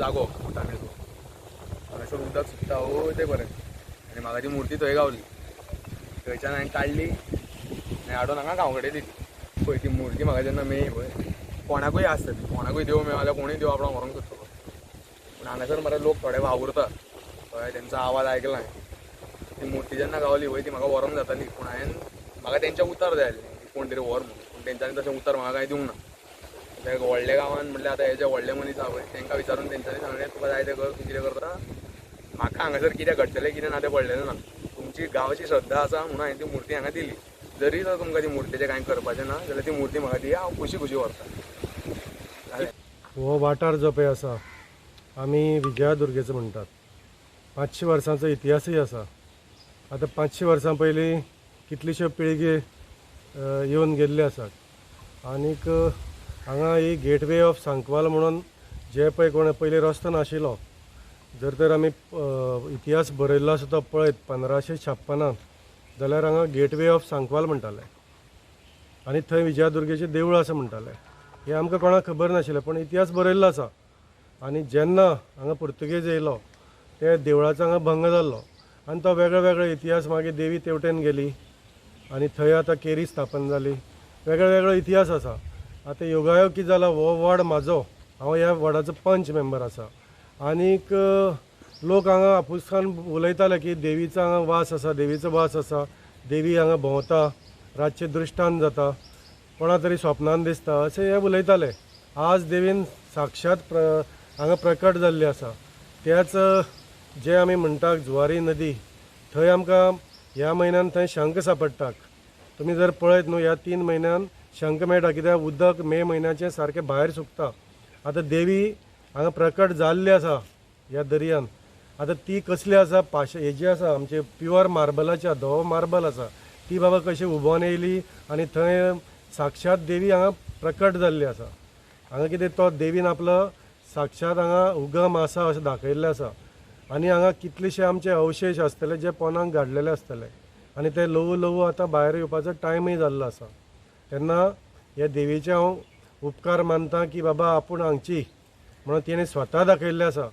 जागो भुतानेचो. हांगासर उदक सुकता हो ते पर्यंत. आनी म्हाका ती मुर्ती थंय गावली. थंयच्यान हांवें काडली आनी हाडून हांगा गांव कडेन दिली. पळय ती मुर्ती म्हाका जेन्ना मेळ्ळी पळय, कोणाकूय आसता ती, कोणाकूय देव मेळ्ळो जाल्यार कोणूय देव आपणाक व्हरोंक सोदतलो. पूण हांगासर मरे लोक थोडे वावुरता, कळ्ळें, तेंचो आवाज आयकला हांवें. ती मुर्ती जेन्ना गावली पळय ती म्हाका व्हरोंक जाताली, पूण हांवें म्हाका तेंचें उतर जाय आसलें की कोण तरी व्हर म्हणून, पूण तेंच्यांनी तशें उतर म्हाका कांय दिवंक ना. ते व्हडल्या गांवान म्हणल्यार आतां हे जे व्हडले मनीस आहा पळय तेंकां विचारून तेंच्यांनी सांगलें तुका जाय तें कर, तूं कितें करता, म्हाका हांगासर कितें घडटलें कितें ना तें पडलेलें ना. तुमची गांवची श्रद्धा आसा म्हणून हांवें ती मुर्ती हांगा दिली. जरी तर तुमकां ती मुर्तीचें कांय करपाचें ना जाल्यार ती मुर्ती म्हाका दी, हांव खुशी खुशी व्हरता. हो वाठार जो पळय आसा आमी विजयादुर्गेचो म्हणटात. 500 वर्सांचो इतिहासूय आसा. आतां 500 वर्सां पयलीं कितलीश्यो पिळगी येवन गेल्ल्यो आसात. आनीक हांगा ही गेटवे ऑफ सांकवाल म्हणून जे पळय कोण पयलीं रस्तो नाशिल्लो, जर तर आमी इतिहास बरयल्लो आसा तो पळयत 1556 जाल्यार हांगा गेटवे ऑफ सांकवाल म्हणटाले आनी थंय विजयादुर्गेचें देवूळ आसा म्हणटाले. हें आमकां कोणाक खबर नाशिल्लें, पूण इतिहास बरयल्लो आसा. आनी जेन्ना हांगा पुर्तुगेज येयलो ते देवळाचो हांगा भंग जाल्लो आनी तो वेगळो वेगळो इतिहास, मागीर देवी तेवटेन गेली आनी थंय आतां केरी स्थापन जाली. वेगळो वेगळो इतिहास आसा. आतां योगायोग कितें जाला, हो वॉर्ड म्हाजो, हांव ह्या वॉर्डाचो पंच मेंबर आसा. आनीक लोक हांगा आपुसखान उलयताले की देवीचो हांगा वास आसा, देवीचो वास आसा, देवी हांगा भोंवता, रातचें दृश्टान जाता, कोणा तरी स्वप्नान दिसता, अशें हे उलयताले. आज देवीन साक्षात हांगा प्रकट जाल्ली आसा. त्याच जे आमी म्हणटा जुवारी नदी, थंय आमकां ह्या म्हयन्यान थंय शंख सापडटात. तुमी जर पळयत न्हू ह्या 3 म्हयन्यान शंख मेळटा, कित्याक उदक मे म्हयन्याचें सारकें भायर सुकता. आतां देवी हांगा प्रकट जाल्ली आसा ह्या दर्यान. आतां ती कसली आसा, पाशे हेजी आसा, आमचे प्युअर मार्बलाची, धवो मार्बल आसा, ती बाबा कशी उबोन येयली आनी थंय साक्षात देवी हांगा प्रकट जाल्ली आसा. हांगा कितें तो देवीन आपलो साक्षात हांगा उगम आसा अशें दाखयल्लें आसा. आनी हांगा कितलेशे आमचे अवशेश आसतले जे पोनाक गाडलेले आसतले आनी ते ल्हवू ल्हवू आतां भायर येवपाचो टायमूय जाल्लो आसा. तेन्ना ह्या देवीचे हांव उपकार मानता की बाबा आपूण हांगची म्हणून तिणें स्वता दाखयल्लें आसा.